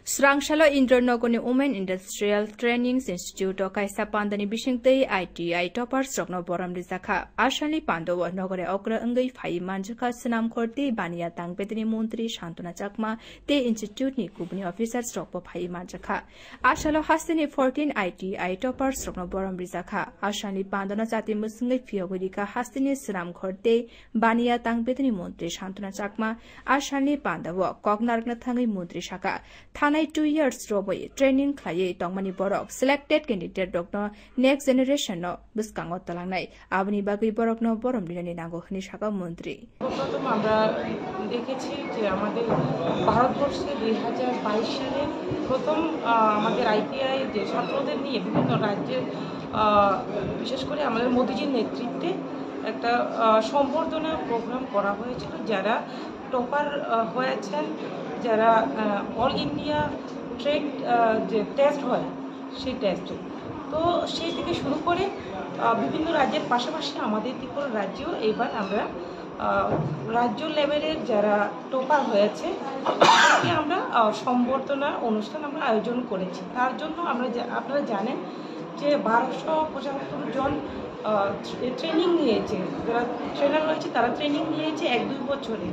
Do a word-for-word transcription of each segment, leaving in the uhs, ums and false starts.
Srangsalo Indranogorni Women Industrial Training Institute o kaisa pandani bisingtwi I T I toppers rokno borom rijakha. Asalni pandao nogore okra wngwi phaiwi manjakha swnamkhor tei baniya tangbedini montri Santona Chakma tei institute ni kubuni officers rokbo phaiwi manjakha. Asalo hasteni fourteen I T I toppers rokno borom rijakha. Asalni pandano chati mwswngwi phiyogwi rikha hasteni swnamkhor tei baniya tangbedini montri Santona Chakma. Asalni pandao kok narwkna thangwi montri saka, thanai two years romwi training khlaiwi tongmani borok selected candidate rokno next generation no bwskango twlangnai, aboni bagwi borokno borom rinani nango hwnwi saka montri. প্রথম আমরা দেখেছি যে আমাদের ভারতবর্ষে দুই হাজার বাইশ সালে প্রথম, আহ, আমাদের আইটিআই যে ছাত্রদের নিয়ে বিভিন্ন রাজ্যে, আহ, বিশেষ করে আমাদের মোদিজির নেতৃত্বে একটা, আহ, সম্বর্ধনা প্রোগ্রাম করা হয়েছিল, যারা টপার, আহ, হয়েছেন, যারা, আহ, অল ইন্ডিয়া ট্রেড, আহ, যে টেস্ট হয়, সেই টেস্টে। তো সেই থেকে শুরু করে, আহ, বিভিন্ন রাজ্যের পাশাপাশি আমাদের ত্রিপুরা রাজ্যেও এইবার আমরা, আহ, রাজ্য লেভেলের যারা টপার হয়েছে, তাদেরকে আমরা, আহ, সম্বর্ধনা অনুষ্ঠান আমরা আয়োজন করেছি। তার জন্য আমরা জা-, আপনারা জানেন যে বারোশো পঁচাত্তর জন, আহ, ট্রে-, ট্রেনিং নিয়েছে, যারা ট্রেনার রয়েছে তারা ট্রেনিং নিয়েছে এক দুই বছরে।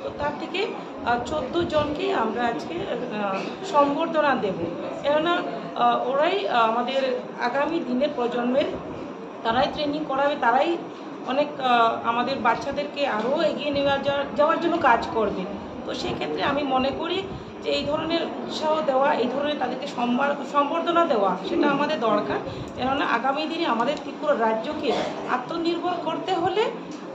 তো তার থেকে, আহ, চোদ্দ জনকে আমরা আজকে, আহ, সম্বর্ধনা দেব। কেননা, আহ, ওরাই, আহ, আমাদের আগামী দিনের প্রজন্মের, তারাই ট্রেনিং করাবে, তারাই অনেক, আহ, আমাদের বাচ্চাদেরকে আরও এগিয়ে নেওয়া যা-, যাওয়ার জন্য কাজ করবে। তো সেক্ষেত্রে আমি মনে করি যে এই ধরনের উৎসাহ দেওয়া, এই ধরনের তাদেরকে সম্বার-, সম্বর্ধনা দেওয়া, সেটা আমাদের দরকার। কেননা আগামী দিনে আমাদের ত্রিপুরা রাজ্যকে আত্মনির্ভর করতে হলে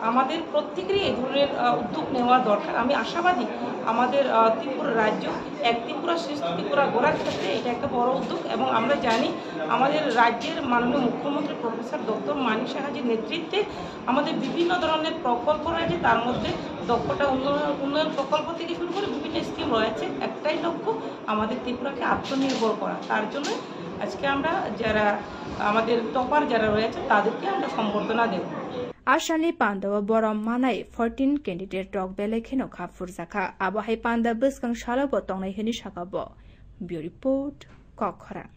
আমাদের প্রত্যেকেরই এই ধরনের, আহ, উদ্যোগ নেওয়া দরকার। আমি আশাবাদী আমাদের, আহ, ত্রিপুরা রাজ্য এক ত্রিপুরা শ্রেষ্ঠ ত্রিপুরা গড়ার ক্ষেত্রে এটা একটা বড় উদ্যোগ, এবং আমরা জানি আমাদের রাজ্যের মাননীয় মুখ্যমন্ত্রী প্রফেসর ডক্টর মানিক সাহাজির নেতৃত্বে আমাদের বিভিন্ন ধরনের প্রকল্প রয়েছে, তার মধ্যে দক্ষতা উন্নয়ন, উন্নয়ন প্রকল্প থেকে শুরু করে বিভিন্ন স্কিম রয়েছে। একটাই লক্ষ্য, আমাদের ত্রিপুরাকে আত্মনির্ভর করা। তার জন্য আজকে আমরা যারা আমাদের টপার যারা রয়েছে, তাদেরকে আমরা সম্বর্ধনা দেব। Asalni pandao borom manai fourteen candidate rok belai kheno kha phurjakha. Abo hai panda bwskang salo bo tongnai hwnwi saka bo. Bureau Report, Kokkhorang.